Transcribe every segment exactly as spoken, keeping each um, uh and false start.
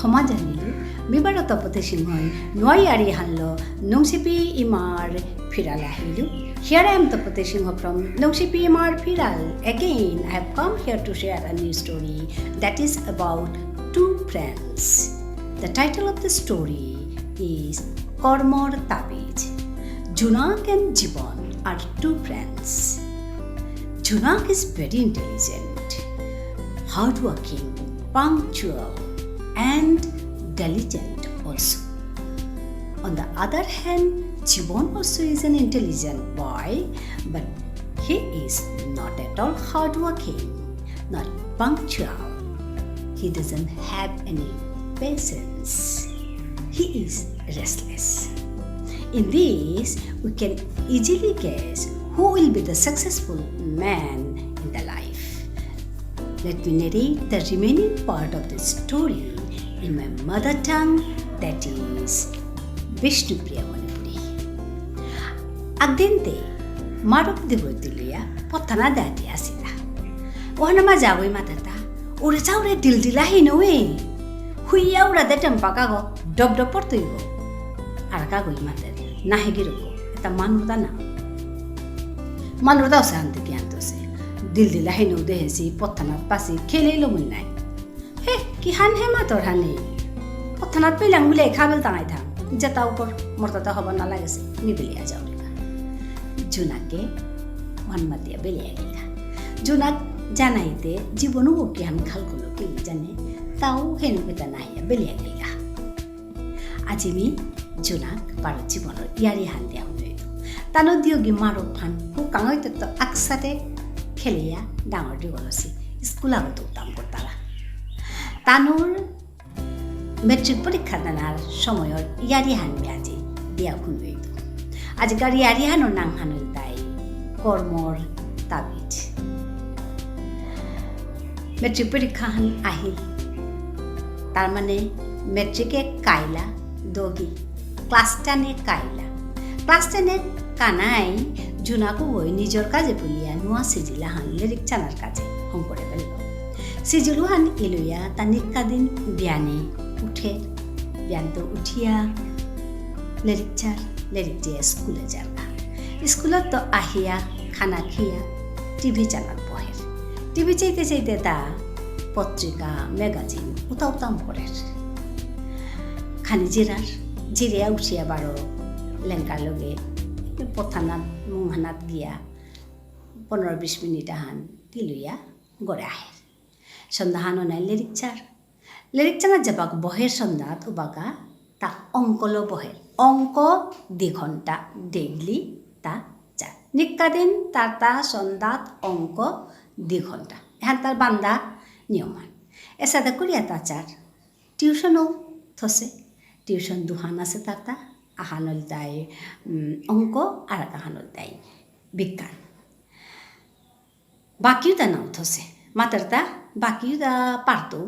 ক্ষমা জানিলু, মি বারো তপতী সিংহই নুয়া ইয়ারি হানলো নুংসিপি ইমার ফিরাল আহিলু। Here I am Tapati Singha from Nungshipi Imar Phiral. Again, I have come here to share a new story that is about two friends. The title of the story is কর্মর তাবিজ। Junak and Jibon are two friends. Junak is very intelligent, hardworking, punctual, and diligent also. On the other hand, Jibon also is an intelligent boy, but he is not at all hardworking, not punctual. He doesn't have any patience. He is restless. In this, we can easily guess who will be the successful man in the life. Let me narrate the remaining part of the story in my mother tongue, that is Bishnupriya Manipuri. আগদিনতে মারক দেবতিলিয়া পথানা দাঁতি আসিতা। ওহানা মা যাবই মাতাতা। ওরে চাউরে দিলদিলা হিনৌয়ে। হুইয়া উড়া দে টেম্পা কাগো ডব ডব পড়তইব। আর কাগই মাতে নাহে গিরকো। এটা মানুর দা না। মানুর দা ওসে আনতে কি আনতে ওসে। দিলদিলা হিনৌ দেহেসি পথানাত পাসি খেলেইলো মুই নাই। হে, কিহান হে মাতর হানি? পথানাত পেলাং বুলে খাবেল তাঙাই থাং। যেতা উপর মরতাতা হবা না লাগেসে, মি বেলিয়া যাও রেগা। জুনাকে ওহান মাতিয়া বেলিয়া গেলগা। জুনাক জানাইতে জীবনও কিহান খাল করলো কি জানে, তাও হেনু পেতা নাইয়া বেলিয়া গেলগা। আজি মি জুনাক বারো জীবনর ইয়ারি হান দিয়া হুনইতু। তানু দিয়োগি মারো ফান হু কাঙাইতে তো আকসাতে খেলিয়া ডাঙর ডিগলসি স্কুল আগত উতাম করতারা। তানুর মেট্রিক পরীক্ষা দেনার সময়র ইয়ারি হান মি আজি দিয়া হুনইতু। আজিকার ইয়ারি হানর নাঙহান ইলতাই কর্মর তাবিজ। মেট্রিক পরীক্ষা হান আহিল। তার মানে মেট্রিকে কাইলা দগি, ক্লাস টেনে কাইলা। ক্লাস টেনে কানাই জুনাকু গই নিজর কাজে বুলিয়া নুয়া সিজিলা হান লেরিক চানার কাজে হঙকরে বেলল। সিজিলু হান ইলুয়া তা নিক্কা দিন বিয়ানে উঠে, বিয়ান তো উঠিয়া লেরিক চার, লেরিক দিয়া স্কুলে যারগা। স্কুলত তো আহিয়া খানা খেয়া টিভি চানাত বহের। টিভি চাইতে চাইতে তা পত্রিকা, ম্যাগাজিন উতা উতাম করের। খানি জিরার, জিরিয়া উঠিয়া বারো লেঙ্কার লগে পথানাত মুংহানাত গিয়া পনেরো বিশ মিনিট আহান তিলুয়া গরে আহের। সন্ধ্যাহান নাই লেরিক চার। লেরিক চানা যেবাক বহের সন্ধ্যাত উবাকা তা অঙ্কলো বহের। অঙ্ক দি ঘন্টা ডেইলি তা চার। নিক্কা দিন তার তা সন্ধ্যাত অঙ্ক দি ঘন্টা। এহান তার বান্দা নিয়মান। এসাদে করিয়া তা চার। টিউশনও থসে। টিউশন দুহান আছে তার তা। আহান ইলতাই, উম, অঙ্ক আর আহান ইলতাই বিজ্ঞান। বাকিউতা নাও থসে। মাতারতা বাকিউতা পারতো,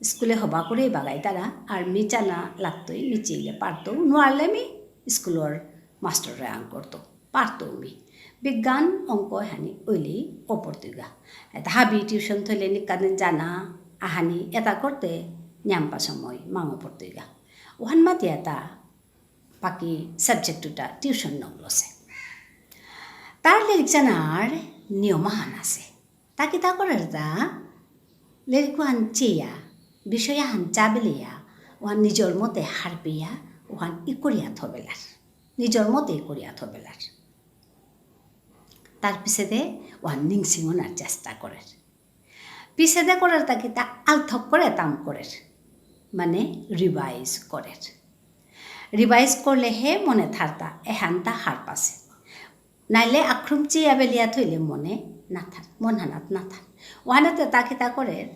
স্কুলে হবা করে বাগাই তারা, আর মি চানা লাগতই, মি চেইলে পারতো, নুয়ারলে মি স্কুলর মাস্টররে আং করতো, পারতো মি। বিজ্ঞান, অঙ্ক হানি ওইলি অপরতুইগা। এতা হাবি টিউশন থইলে নিকাদিন জানা, আহানি এতা করতে নিয়াম্পা সময় মাঙ অপরতুইগা। ওহান মাতিয়াতা বাকি সাবজেক্ট দুটা টিউশন নগলসে। তার লেরিক জানার নিয়ম আহান আছে। তা কিতা করের তা? লেরিক ওহান চেয়া, বিষয় আহান চাবেলিয়া, ওহান নিজর মতে হারপিয়া, ওহান ইকরিয়া থবেলার। নিজর মতে ইকরিয়া থবেলার। তার পিছেদে ওহান নিংসিঙনার চেষ্টা করের। পিছেদে করের তা কিতা আলথক করে তাম করের, মানে রিভাইজ করের। রিভাইজ করলেহে মনে থারতা, এহানতা হারপাসে। নাইলে আক্রুম চেয়া বেলিয়া থইলে মনে না থার, মন হানাত না থার। ওহানেতে তা কিতা করের,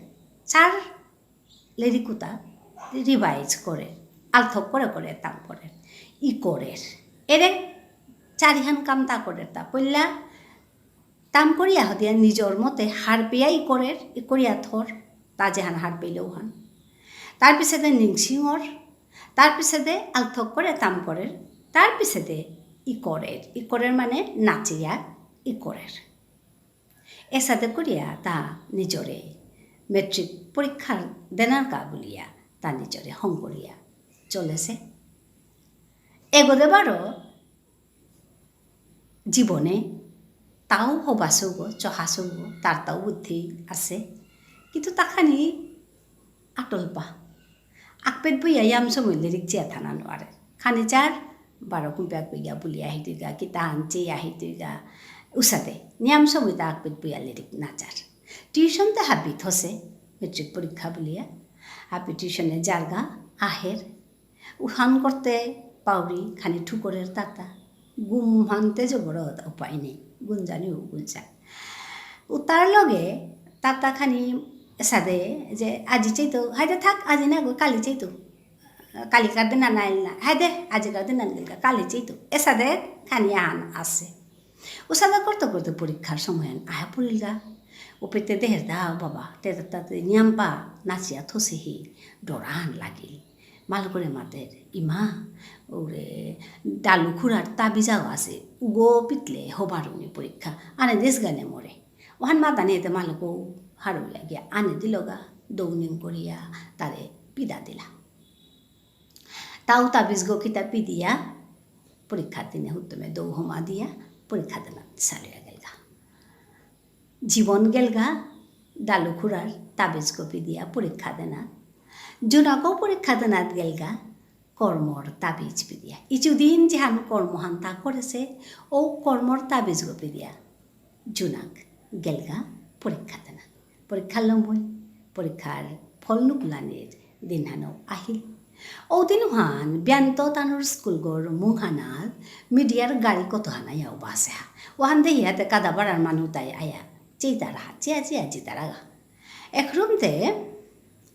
চার লেরিকুতা রিভাইজ করের, আলথক করে করে তাম করের, ই করের। এরে চারিহান কাম তা করের তা। পইলা তাম করিয়া হদিয়া নিজর মতে হারপিয়া ই করের, ই করিয়া থর, তা যেহান হারপিলে ওহান। তার পিছেদে নিংসিঙর, তার পিছেদে আলথক করে তাম করের, তার পিছেদে ই করের, ই করের মানে নাচিয়া ই করের। এসাদে করিয়া তা নিজরে মেট্রিক পরীক্ষা দেনার কা বুলিয়া তা নিজরে হঙকরিয়া চলেসে। এগোদে বারো জীবনে তাও হবাসৌগো, চহাসৌগো, তার তাও বুদ্ধি আসে। কিন্তু তাখানি আটলপা। আকপেত বইয়া ইয়াম সময় লিরিক জিয়া থানা নোয়ারে। খানি চার, বারো কুম্পিয়া কইয়া বুলিয়া হিতুইগা, কিতা আনচে ইয়া হিতুইগা, উসাদে। নিয়াম সময় তা আকপেত বইয়া লিরিক না চার। টিউশন তে হাবি থসে, মেট্রিক পরীক্ষা বুলিয়া। হাবি টিউশনে যারগা, আহের। উহান করতে পাউরি খানি ঠুকরের তাতা। ঘুম হানতে জবরত উপায় নেই। গুঞ্জানি ও গুঞ্জা। উতার লগে তাতা খানি এসাদে যে আজি চাইতো, হায়দে থাক, আজি না গো, কালি চাইতো। কালিকার দিন আনাইল না। হায়দে, আজিকার দিন আনগিলকা, কালি চাইতো। এসাদে খানি আহান আসে। উসাদে করতে করতে পরীক্ষার সময় আন আয়া পড়িলগা। উপেতে দেহের দা বাবা, তে তাতে নিয়াম্পা নাচিয়া থসেহি, ডরান লাগিল। মালকরে মাতের, ইমা, ওরে ডালু খুড়ার তাবিজাও আসে, উগো পিতলে হবারুনি পরীক্ষা, আনে দেশ গানে মোরে। ওহান মাতানি এতে মালকো হারুয়া গিয়া আনে দিলগা, দৌনিং করিয়া তারে পিদা দিলা। তাও তাবিজ গো কিতা পিদিয়া, পরীক্ষা দিনে হুতুমে দৌ হমা দিয়া, পরীক্ষা দিনা চালুয়া গেলগা। জীবন গেলগা, ডালু খুড়ার তাবিজ গো পিদিয়া পরীক্ষা দেনা। জুনাকও পরীক্ষা দেনাত গেলগা, কর্মর তাবিজ পিদিয়া। ইচুদিন যেহান কর্মহান তা করেসে, ও কর্মর তাবিজ গো পিদিয়া। জুনাক গেলগা পরীক্ষা দেনা। পরীক্ষা লমই, পরীক্ষার ফল নুকুলানির দিনহানও আহিল। ও দিনহান বিয়ান্ত তানুর স্কুল গর মুহানাত মিডিয়ার গাড়ি কতহানা ইয়াও বাসে হা। ওহান দেহিয়াতে কাদাবাড়ার মানু তাই আয়া, চেইতারা, চেয়া চেয়া চেইতারাগা। একরুমতে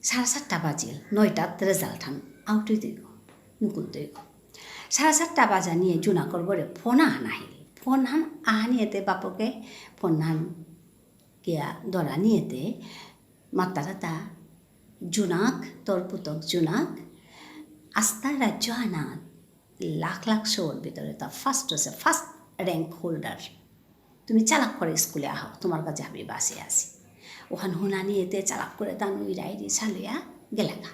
সাড়ে সাতটা বাজিল, নয়টাত রেজাল্ট হান আউট হইতে গো, নুকুলতে গো। সাড়ে সাতটা বাজা নিয়ে জুনাকর ঘরে ফোন আহান আহিল। ফোন হান আহানি এতে বাপকে ফোন হান কিয়া ধরা নিয়েতে মাতারাতা জুনাক, তোর পুতক জুনাক, আস্তা রাজ্য আনা লাখ লাখ শোর ভিতরে তা ফার্স্ট হয়েছে, ফার্স্ট র্যাঙ্ক হোল্ডার। তুমি চালাক করে স্কুলে আহো, তোমার কাছে আমি বাসে আসি। ওখান হুনানি এতে চালাক করে তানু ইরাইরি সালিয়া গেলাগা।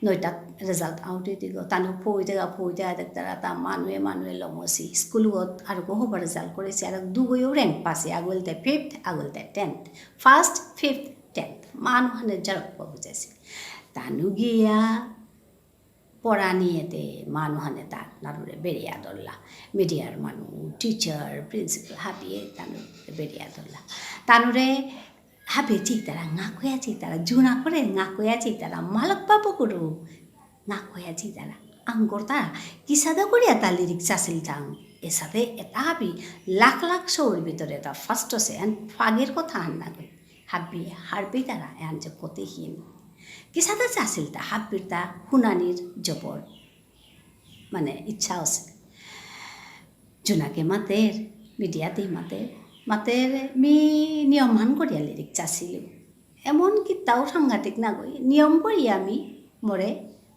নয়টাত রেজাল্ট আউট হইতে গো, তানু ফৌইতে গা, ফৌইতে গা দেখতারা তা মানুয়ে মানুয়ে লমসি। স্কুল গত আর গো হবার রেজাল্ট করেছি, আর দুগোয়ও র্যাঙ্ক পাসি, আগুলতে ফিফথ, আগুলতে টেন্থ। First, fifth, tenth. মানু হানে জরক বুঝেছি। তানু গিয়া পড়ানিয়েতে মানু হানে তার নারুরে বেরিয়া দল্লা। মিডিয়ার মানু, টিচার, প্রিন্সিপাল হাবিয়ে তানুরে বেরিয়া দল্লা। তানুরে হাবিয়ে চিতারা, ঙাকুয়া চিতারা, জুনা করে ঙাকুয়া চিতারা, মালক বাবু গুরু ঙাকুয়া চিতারা। আঙ্গরতা, কিসাদে করিয়া তা লিরিক চাছিল তাং। এসাদে এতা হাবি লাখ লাখ শৌর ভিতরে তা ফার্স্ট হসে, এন ফাগের কথা হান্না কই। হাব্বি, হারপি তারা, এহান যে কতিহীন। কিসাদে চাছিল তা, হাব্বির তা হুনানির জবর, মানে, ইচ্ছা আছে। জুনাকে মাতের, মিডিয়াতে মাতের, মাতের মি নিয়মহান করিয়া লিরিক চাছিল। এমন কিতাও সাংঘাতিক না গই, নিয়ম করি আমি মোরে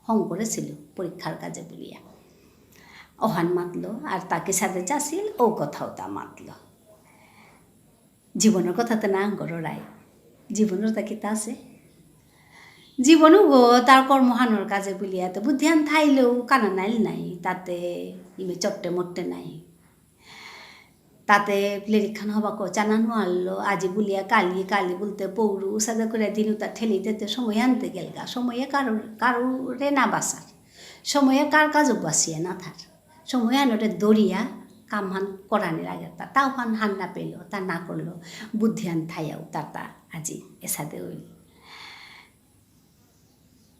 হং করেছিল পরীক্ষার কাজে বুলিয়া। ওহান মাতলো, আর তা কিসাদে চাছিল, ও কথাও তা মাতলো। জীবনর কথা তো না করো রাই। জীবনর তা কিতা আছে? জীবনও গো তার কর্মহানর কাজে বুলিয়া তো বুদ্ধিহান থাইলেও কানা নাইল নাই, তাতে ইমে চট্টে মট্টে নাই। তাতে লিরিকহান হবাকো চানা নোয়ারলো, আজি বুলিয়া কালি, কালি বুলতে পৌরু, উসাদে করে দিন উতা ঠেলি দিতে সময় আনতে গেলগা। সময়ে কারোর, কারোরে না বাসার। সময়ে কার কাজও বাসিয়া না থার। সময় আনোরে দরিয়া কামহান করানি লাগে। তা, তাও হান হান না পেল, তা না করলো। বুদ্ধিহান থাইয়াও তা, তা আজি এসাদে হইল।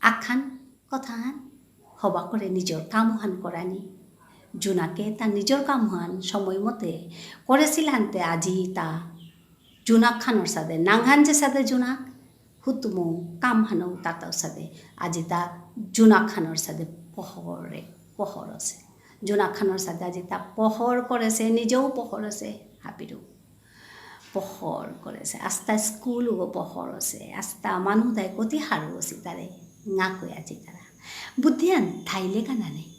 আখান কথাহান হবা করে নিজর কামহান করানি। জুনাকে তা নিজর কামহান সময় মতে করেছিল হানতে আজি তা জুনাক খানর সাদে, নাংহান যে সাদে জুনাক, হুতুমু কামহানও তাতাও সাদে, আজি তা জুনাক খানর সাদে পহরে, পহর আছে। জুনাক খানর সাদে আজি তা পহর করেছে, নিজেও পহর আছে, হাবিরু। পহর করেছে, আস্তা স্কুল গো পহর আছে, আস্তা মানু দায় কতি হারু আছে তারে, ঙাকই আজি তারা। বুদ্ধিহান থাইলে কানা নেই,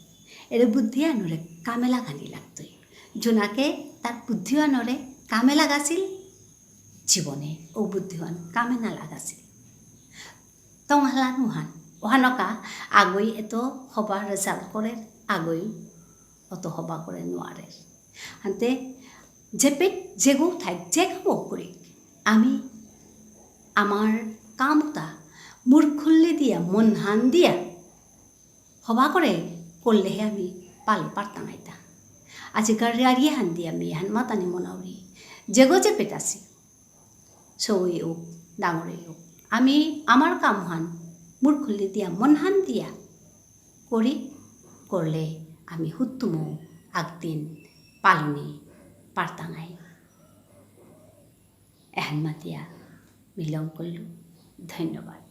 এরে বুদ্ধিহানরে কামে লাগানি লাগতই। জুনাকে তার বুদ্ধিহানরে কামে লাগাছিল, জীবনে ও বুদ্ধিহান কামে না লাগাছিল। তংহালা নুহান, ওহানকা আগই এত হবা result করে, আগই অত হবা করে নোয়ারে। আনতে যেপেত যেগো থাক, যে কামও করি, আমি আমার কামতা মুরখুল্লি দিয়া, মনহান দিয়া, হবা করে করলেহে আমি পাল পারতাম আইতা। আজিকার রিয়ারি হান দিয়া আমি হান মাতানি মনাউরি। যেগো যেপেত আসি, সৌই হোক, ডাঙরই হোক, আমি আমার কামহান মুরখুল্লি দিয়া, মনহান দিয়া করি, করলে আমি হুত্তুমো আগদিন পালনি পারতাঙাই। এহান মাতিয়া মিলন করলু। ধন্যবাদ।